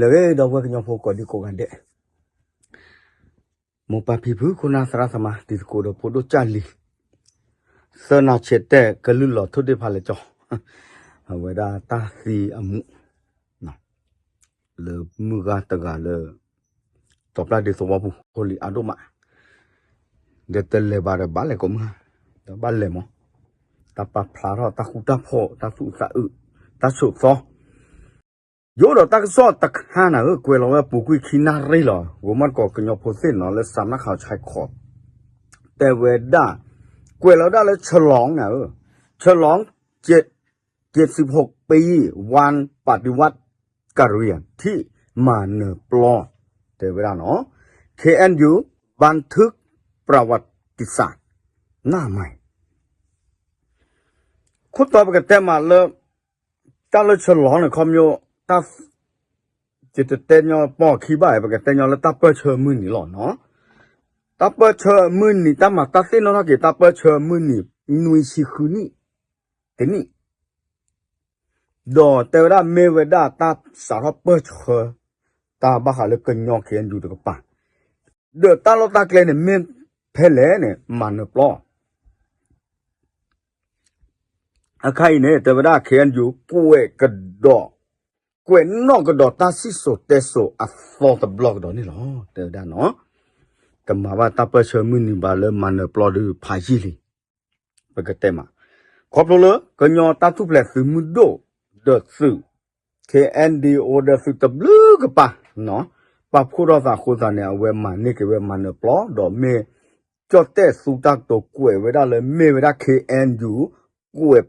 လၢအဂ့ၤ ဒီပုၢ်ဝဲၢ်ကညီဖိကိးဒံကိးဂၤဒဲး, မိၢ်ပၢ်ဖံဖု ခိၣ်နၢ်သရၣ်သမါ တံၤသကိးဒီးဖိဒိၣ်ကၢ်လံၤ, သၢနၤဆဲးတဲာ်ကလုၢ်လီၤထိၣ်ဒ့ၣ်ဖးလဲၢ်ကၠီ, အဝဲဒၣ်တၢ်သံအမူး လၢမုၢ်ဂၤတဂၤလၢ စီၤပျၢ်ဒ့သဝီပူၤ ဖိလံၤအါဒိၣ်မး, ဒီးတလဲၤဘၣ်ဒီးဘၣ်လဲၤကိးမုၢ်, ဒီးဘၣ်လဲၤမး, တၢ်ပာ်ဖျါထီၣ်တၢ်ဃူတၢ်ဖိး တၢ်သူၣ်အုးသးအုး တၢ်ဆိးသီ ယအိၣ်ဒီးတၢ်ကစီၣ်တခါနၤဧၢ, ကွဲးလီၤဝဲပူၤကွံာ်ခံနၣ်ရံၣ်လီၤ, ဂိၤမီၣ်တကိးကညီဖိသ့ၣ်နီၤ လၢစးနၣ်ခးဆဲးခီး, တဲဝဲဒၣ်, ကွဲးလီၤဝဲဒၣ်လၢ ฉลอง နၤဧၢ, ฉลอง เจ็ดสิบหกปี วันปฏิวัติกะเหรี่ยงที่มาเนิบปลอ တဲဝဲဒၣ်နီၤ, เคเอ็นยู บันทึกประวัติศาสตร์หน้าใหม่ ခိၣ်တီပကတဲမးလၢ တၢ်လၢ ฉลอง န့ၣ် ခီပညီ တၢ် ယတတဲညီပိာ်ခံဘၣ် ပကတဲညီလၢတၢ်ပၢၢ်ဆၢမုၢ်နံၤလီၤနီၤ, တၢ်ပၢၢ်ဆၢမုၢ်နံၤ တၢ်မၤတၢ်သ့ၣ်နီၣ်ထီၣ်က့ၤ တၢ်ပၢၢ်ဆၢမုၢ်နံၤ နွံဆံဃုနံၣ် တနံၣ် ဒီးတဲဝဲဒၣ်မ့ၢ်ဝဲဒၣ်တၢ်စးထီၣ်ပၢၢ်ဆၢ တၢ်ဘၣ်ဃးလၢကညီ เคเอ็นยู တကပၤ, ဒီးတၢ်လီၢ်တၢ်ကျဲန့ၣ် မ့ၢ်ဖဲလဲၣ်န့ၣ် မၤနၢၤပျီ အခါအံၤန့ၣ် တဲဝဲဒၣ် เคเอ็นยู ကွဲးကဒီး, ကွဲးနီၣ်ကဒီးတၢ်စံၣ်စိၤတဲစိၤအသီတဘျီကဒီးန့ၣ်လီၤ. တဲဝဲဒၣ်နီၤ, တမၤဘၣ်တၢ်ပၢၢ်ဆၢမုၢ်နံၤဘၣ်လၢမၤနၢၤပျီဒုးဖးယံာ်လံ, ပကတဲမး, ခီဖျိလၢကညီတၢ်ထူၣ်ဖျဲးသုးမုၢ်ဒိၣ်ဒီးသုး เคเอ็นยู ဒီးသုးတဘျုးကပၤ ပာ်ဖှိၣ်ထီၣ်သးအဃိသတးန့ၣ် အဝဲမၤန့ၢ်က့ၤဝဲမၤနၢၤပျီ ဒီးမ့ၢ်ကၠီၣ်တဲၣ်သူတၢ်ကတိၤကွဲးဝဲဒၣ်လၢမ့ၢ်ဝဲဒၣ် เคเอ็นยู ကွဲး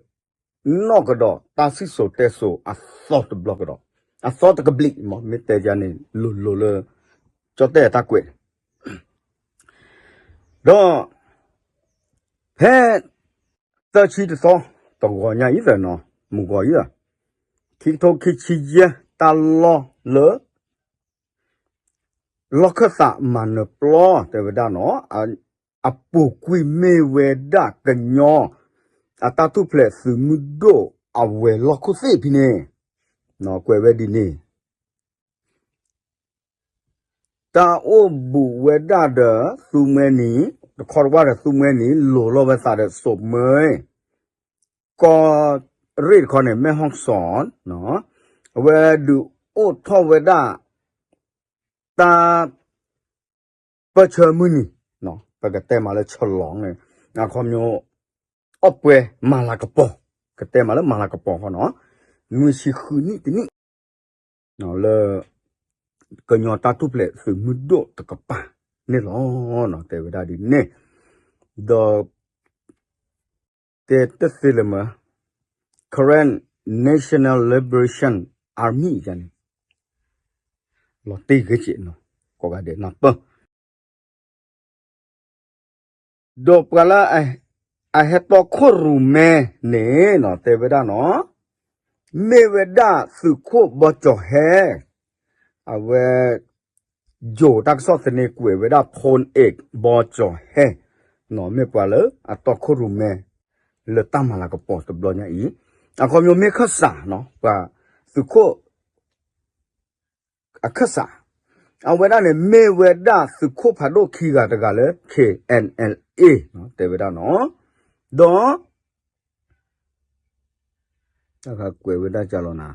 နီၣ်ကဒီးတၢ်စံၣ်စိၤတဲစိၤအသီတဘျီကဒီး, အသီတကဘျံးမး မ့ၢ်တဲယၤန့ၣ် လိၤလိၤလၢ ကၠီၣ်တဲၣ်တၢ်ကွဲး ဒီး ဖဲ သၢဆံတသီ တဂီၤညါအံၤသနီၤ မုၢ်ဂီၤအံၤသ ခံကထိခံဆံယဲၢ် တၢ်လီၢ်လၢ လီၢ်ခၢၣ်သးမၤနၢၤပျီ တဲဝဲဒၣ်နီၤ, အပူၤကွံာ်မ့ၢ်ဝဲဒၣ်ကညီ အတၢ်ထူၣ်ဖျဲးသုးမုၢ်ဒိၣ်အဝဲၤလီၢ်ခိၣ်သ့ၣ်ဖဲန့ၣ်, ကွဲးဝဲဒ်န့ၣ် တၢ်အိၣ်ဘူးဝဲဒၣ်ဒီးသူမှဲနံၤ, တခီတဝၢ်ဒီးသူမှဲနံၤ လိၤလီၤဝဲသးဒီးစိာ်မၢ, ကီၢ်ရ့ၣ်တခီန့ၣ် မဲၢ်ဟီၣ်စီၣ်, အဝဲဒုးအိၣ်ထီၣ်ဝဲဒၣ် တၢ် ပၢၢ်ဆၢမုၢ်နံၤ, ပကတဲမးလၢ ฉลอง န့ၣ် အခီပညီ အီၣ်ပှဲၤမၤလၤကပီၤ, ကတဲမးလၢမၤလၤကပီၤဃီနီၤ, နွံဆံဃုနံၣ်တနံၣ် လၢ ကညီတၢ်ထူၣ်ဖျဲးသုးမုၢ်ဒိၣ်တကပၤန့ၣ်လီၤ. တဲဝဲဒၣ်ဒ်န့ၣ်, ဒီး တဲတသ့လၢၤမး Karen National Liberation Army န့ၣ် လီၤတံၢ်ဂ့ၤက့ၤနီၤ ကိးဂၤဒဲးနၢ်ပၢၢ် ဒီးပှၤလၢ အဟဲတီခိၣ်ရိၣ်မဲန့ၣ်နီၤ တဲဝဲဒၣ်နီၤ, မ့ၢ်ဝဲဒၣ်သုးခိၣ်ဘီကၠီၤဟဲ, အဝဲ ယိၤတၢ်ကစီၣ်သန့ကွဲးဝဲဒၣ် พลเอก ဘီကၠီၤဟဲ, နီၤ မ့ၢ်ပှၤလၢအတီခိၣ်ရိၣ်မဲ လၢတၢ်မၤလၤကပီၤတဘျီညါအံၤ, အခီပညီမ့ၢ်ခၢၣ်စးနီၤ ပှၤသုးခိၣ် အခၢၣ်စး, အဝဲဒၣ်န့ၣ် မ့ၢ်ဝဲဒၣ်သုးခိၣ်ဖးဒိၣ်ခံဂၤတဂၤလၢ เคเอ็นแอลเอ တဲဝဲဒၣ်နီၤ, ဒီး ကွဲးဝဲဒၣ်ကလီၤနၤ,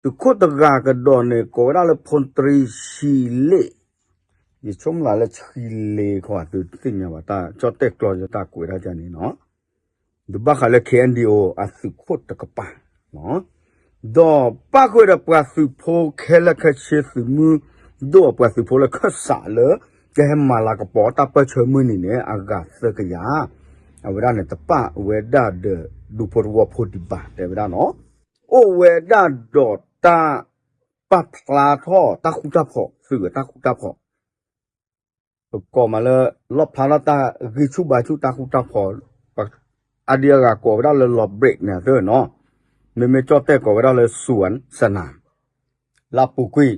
သုးခိၣ်တဂၤကဒီးန့ၣ် ကိးဝဲဒၣ်လၢ พลตรี ဆံလ့ၣ်, ယဆိကမိၣ်လၢဆံလ့ၣ်ခီ သုတသ့ၣ်ညါဘၣ် တၢ်ကၠီၣ်တဲၣ်ကျီယတၢ်ကွဲးဒၣ်ကန့ၣ်နီၤ ဒီးဘၣ်ဃးလၢ KNDO အသုးခိၣ်တကပၤ, ဒီးပၣ်ဃုာ်ဒီးပှၤသုးဖိခဲလၢာ်ခဲဆ့ သုးမုၢ်ဒိၣ်အပှၤသုးဖိလၢခၢၣ်စးလၢ ကဟဲမၤလၤကပီၤတၢ်ပၢၢ်ဆၢမုၢ်နံၤန့ၣ် အဂၤသၢကယၤ, အဝဲဒၣ်န့ၣ် တပၣ်ဝဲဒၣ်ဒီးဒူဖိတဝီဖိဒံးဘၣ် တဲဝဲဒၣ်နီၤ, အိၣ်ဝဲဒၣ်ဒီးတၢ်ပာ်ဖျါထီၣ်တၢ်ဃူတၢ်ဖိး သုးအတၢ်ဃူတၢ်ဖိး ပကိးမးလၢ လီၣ်ဖျါထီၣ်တၢ်ဂံၢ်ဆူၣ်ဘါဆူၣ်တၢ်ဃူတၢ်ဖိး, အဒံအဂၤကိးဝဲဒၣ်လၢ လီၤဘြ့း န့ၣ်သ့ၣ်နီၤ, မ့မ့ၢ်ကၠီၣ်တဲၣ်ကိးဝဲဒၣ်လၢ စူၣ်စနၢၣ်, လၢအပူၤကွံာ်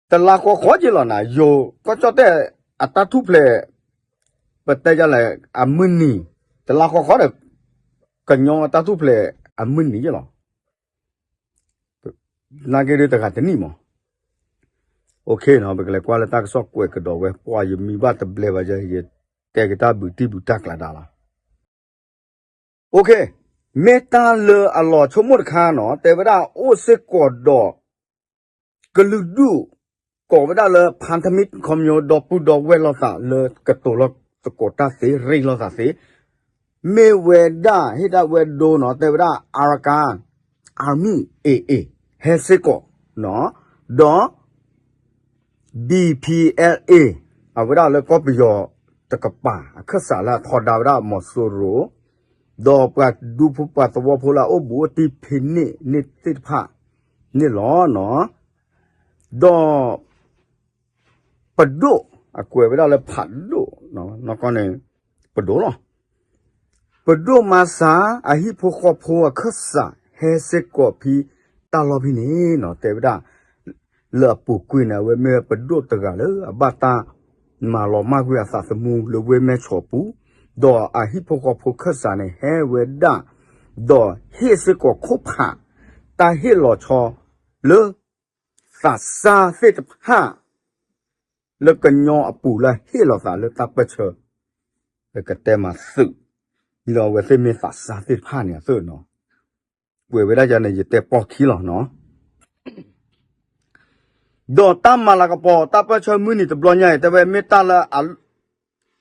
တလါဃီဃီက့ၤလီၤနၤ, ယိၤကီၢ်ကၠီၣ်တဲၣ်အတၢ်ထူၣ်ဖျဲး ပတဲယလဲၣ် အမုၢ်နံၤ, တလါဃီဃီဒီး ကညီအတၢ်ထူၣ်ဖျဲးအမုၢ်နံၤက့ၤလီၤ. နာ်က့ဒ်တဂၤတနံၣ်မး, ပကလဲၤကွၢ်လၢတၢ်ကစီၣ်ကွဲးကဒီးဝဲ ပှၤယမံဘၣ်တဘျဲဘၣ်ယဲ ယတဲက့ၤတၢ်ဘုးတံၢ်ဘုးတၢ်ကျးဒါလီၤ. မ့ၢ်တၢ်လၢအလီၤဆိကမိၣ်တခါနီၤ တဲဝဲဒၣ်အိၣ်စ့ၢ်ကီးဒီး ကလုာ်ဒူၣ် ကိးဝဲဒၣ်လၢ ဖၣ်ထမံၣ်ခီပညီ ဒီပုၢ်ဒီဝဲၢ်လိာ်သးလၢကတိၤလီၤသကိးတၢ်သ့ ရ့လိာ်သးသ့ မ့ၢ်ဝဲဒၣ်ဟ့ၣ်ဒၣ်ဝဲဒိနီၤ တဲဝဲဒၣ် Arakan Army AA ဟဲစ့ၢ်ကီး ဒီး BPLA အဝဲဒၣ်လၢကီၢ်ပယီၤတကပၤ အခၢၣ်စးလၢအထီဒါဝဲဒၣ်မီၤစိရိၤ ဒီးပှၤဒူဖိပှၤသဝီဖိလၢအအိၣ်ဘူးအိၣ်တံၢ်ဖဲန့ၣ်န့ၣ်သ့ၣ်တဖၣ်န့ၣ်လီၤ. ဒီး ပဒိၣ် အကွဲးဝဲဒၣ်လၢဖးဒိၣ် နီၢ်ကီၢ်န့ၣ် ပဒိၣ်လီၤ. ပဒိၣ်မၤစၢ် အဟံၣ်ဖိဃီဖိအခၢၣ်စး ဟဲစ့ၢ်ကီးဖဲတၢ်လီၢ်ဖဲန့ၣ်နီၤ တဲဝဲဒၣ် လၢအပူၤကွံာ်န့ၣ် အဝဲမ့ၢ်ဝဲပဒိၣ်တဂၤလၢအဘၣ်တၢ်မၤလီၤမၢ်ကွံာ်အသးသမူလၢဝ့ၢ်မဲၢ်ဆီးပူၤ, ဒီးအဟံၣ်ဖိဃီဖိခၢၣ်စးန့ၣ်ဟဲဝဲဒၣ် ဒီးဟ့ၣ်စ့ၢ်ကီးခိၣ်ဖး တၢ်ဟ့ၣ်လီၤဆီလၢ သးစၢ်သ့ၣ်တဖၣ် လၢကညီအပူၤလၢဟ့ၣ်လီၤသးလၢတၢ်ပၢၢ်ဆၢ ကတဲမၤသုး လၢအဝဲသ့ၣ်မ့ၢ်သးစၢ်သ့ၣ်တဖၣ်န့ၣ်အသိးနီၤ ကွဲးဝဲဒၣ်ယၤန့ၣ် ယတဲပိာ်ခံလီၤနီၤ. ဒီးတၢ်မၤလၤကပီၤ တၢ်ပၢၢ်ဆၢမုၢ်နံၤတဘျီညါအံၤ တဲဝဲမ့ၢ်တၢ်လၢ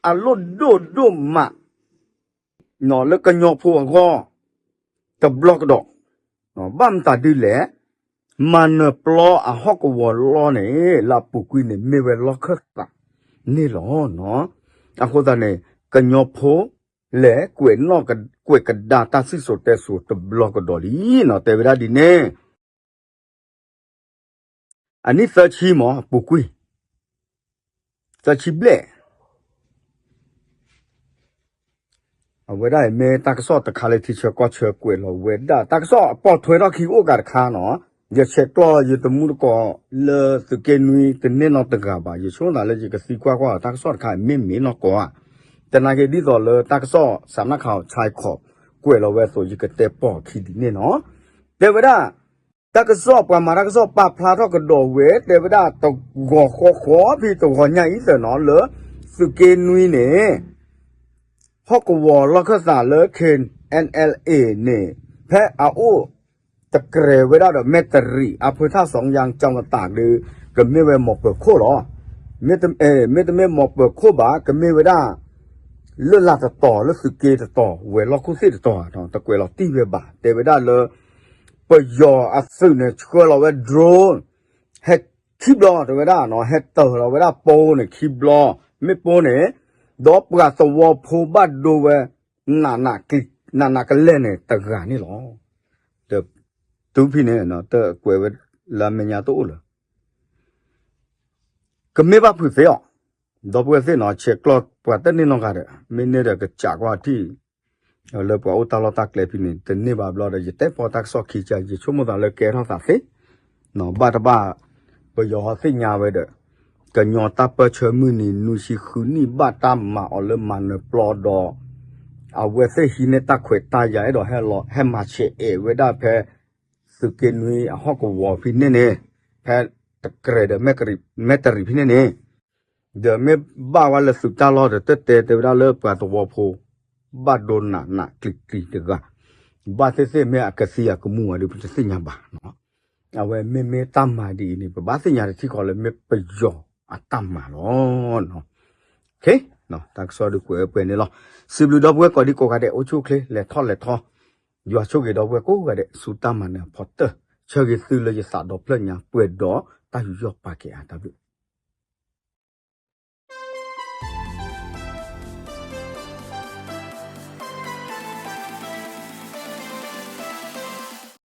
အလိၣ်ဒိၣ်ဒိၣ်မး လၢကညီဖိအဂီၢ် တဘျီကဒီး ဘၣ်မတၤဒ်လဲၣ် မၤနၢၤပျီအဟီၣ်ကဝီၤလီၢ်န့ၣ် လၢအပူၤကွံာ်န့ၣ် မ့ၢ်ဝဲလီၢ်ခၢၣ်သးန့ၣ်လီၤ. အဃိသတးန့ၣ် ကညီဖိလဲၤကွဲးနီၣ် ကွဲးကဒါတၢ်စံၣ်စိၤတဲစိၤတဘျီကဒီးလံနီၤ တဲဝဲဒၣ်ဒ်န့ၣ် အနံၣ်သၢဆံမး အပူၤကွံာ် သၢဆံဘျဲၣ် အဝဲဒၣ်အံၤမ့ၢ်တၢ်ကစီၣ်တခါလၢထံဆၢကီၢ်ဆၢကွဲးလီၤဝဲဒၣ် တၢ်ကစီၣ်အပိာ်ထွဲထီၣ်ခံအိၣ်ကးတခါနီၤ ယဆဲးကျိးယတမူတကိးလၢသုးက့နွံတန့ၢ်နီတဂၤဘၣ် ယဆိကမိၣ်သးလၢယကသံကွၢ်ကွၢ်တၢ်ကစီၣ်တခါ မ့ၢ်မ့ၢ်နီၢ်ကီၢ်ဧါ သနာ်က့ဒ်သိးလၢတၢ်ကစီၣ်စးနၣ်ခးအီၤဆဲးခီးကွဲးလီၤဝဲအသိး ယကတဲပိာ်ခံဒ်န့ၣ်နီၤ တဲဝဲဒၣ် တၢ်ကစီၣ်ပှၤမၤတၢ်ကစီၣ်ပာ်ဖျါထီၣ်ကဒီးဝဲ တဲဝဲဒၣ်တဂီၤဃီဃီဖဲတဂီၤညါအံၤသၢနီၤလၢ သုးက့နွံန့ၣ် ဟီၣ်ကဝီၤလီၢ်ခၢၣ်သးလၢ KNLA န့ၣ် ဖဲအအိၣ်တကြဲးဝဲဒၣ်ဒီးမဲၣ်တရံး အဖုထၣ်စီယၣ်ကၠီမတးဒုး ကမ့ၢ်ဝဲမီၤပၢၤခိၣ်လီၤ. မ့တမ့ၢ်မီၤပၢၤခိၣ်ဘၣ် ကမ့ၢ်ဝဲဒၣ် လၢလာ်တတီၤ လၢသုးက့တတီၤ ဝဲၤလီၢ်ခိၣ်သ့ၣ်တတီၤ တကွဲးလီၤတံၢ်ဝဲဘၣ် တဲဝဲဒၣ်လၢ ပယီၤအသုးန့ၣ် ဆှၢလီၤဝဲ drone ဟဲခံဘျီ တဲဝဲဒၣ်နီၤ ဟဲတၢၤလီၤဝဲဒၣ်ပိန့ၣ်ခံဘျီ မ့ၣ်ပိန့ၣ် ဒီးပှၤသဝီဖိဘၣ်ဒိဝဲ နးနးကလဲာ်န့ၣ်တဂၤန့ၣ်လီၤ. ဒီးတုၤဖဲန့ၣ် တကွဲးဝဲလၢအမဲာ်ညါတအိၣ်လၢၤ ကမ့ၢ်ဘၣ်ဖုးသ့အီၤ, ဒီပုၢ်ဝဲၢ်သ့ၣ်နီၤ ဆဲးကျိးပှၤတန့ၢ်နီတဂၤဒီး မ့ၢ်န့ၢ်ဒီးကစးကွၢ်ထံၣ် လၢပှၤအိၣ်တၢ်လီၢ်တၢ်ကျဲဖဲန့ၣ် တန့ၢ်ဘၣ်ဘျီဒီး ယတဲပိာ်တၢ်ကစီၣ်ခံက ယဆိကမိၣ်သးလၢကဲထီၣ်သးသ့ ဘၣ်တဘၣ် ပယီၤဟီသ့ၣ်ညါဝဲဒီး ကညီတၢ်ပၢၢ်ဆၢမုၢ်နံၤနွံဆံဃုနံၣ် ဘၣ်တၢ်မၤအီၤလၢမၤနၢၤပျီဒီး အဝဲသ့ၣ်ဟံးန့ၢ်တၢ်ခွဲးတၢ်ယာ်အဲၣ်ဒိးဟဲလီၤ ဟဲမၤဆဲးအဲၣ်ဝဲဒၣ်ဖဲ သုးက့နွံအဟီၣ်ကဝီၤဖဲန့ၣ်န့ၣ် ဖဲတကြဲးဒီးမဲၣ်တရံးဖဲန့ၣ်န့ၣ် ဒီးမ့ၢ်ဘၣ်ဝဲလၢသုးတၢ်လီၢ်ဒီး တတဲတဲဝဲဒၣ်လၢပှၤသဝီဖိ ဘၣ်ဒိနးနးကျံၤကျံၤတဂၤ ဘၣ်သ့ၣ်သ့ၣ်မ့ၢ်အကသံအကမူဝဲဒီး ပတသ့ၣ်ညါဘၣ်နီၤ အဝဲမ့မ့ၢ်တၢ်မၤဒ်အံၤန့ၣ် ပဘၣ်သ့ၣ်ညါတထံၣ်ဃီလၢမ့ၢ်ပယီၤအတၢ်မၤလီၤ. တၢ်ကစီၣ်ဒုးကွဲးဝဲပှဲၤန့ၣ်လီၤ. စံးဘျုးဒီပုၢ်ဝဲၢ်ကိးဒံကိးဂၤဒဲး အိၣ်ဆူၣ်အိၣ်ချ့ လဲၤထီၣ်လဲၤထီ ယွၤဆိၣ်ဂ့ၤဒီပုၢ်ဝဲၢ်ကိးဂၤဒဲး ဆူတၢ်မၤနၢၤအဖီတၢၢ် ဆၢဂ့ၤသုလၢယသးဒီဖျၢၣ်ညါ ပှဲၤဒီးတၢ်ယူးယီၣ်ပာ်ကဲအါ တၢ်ဘျုး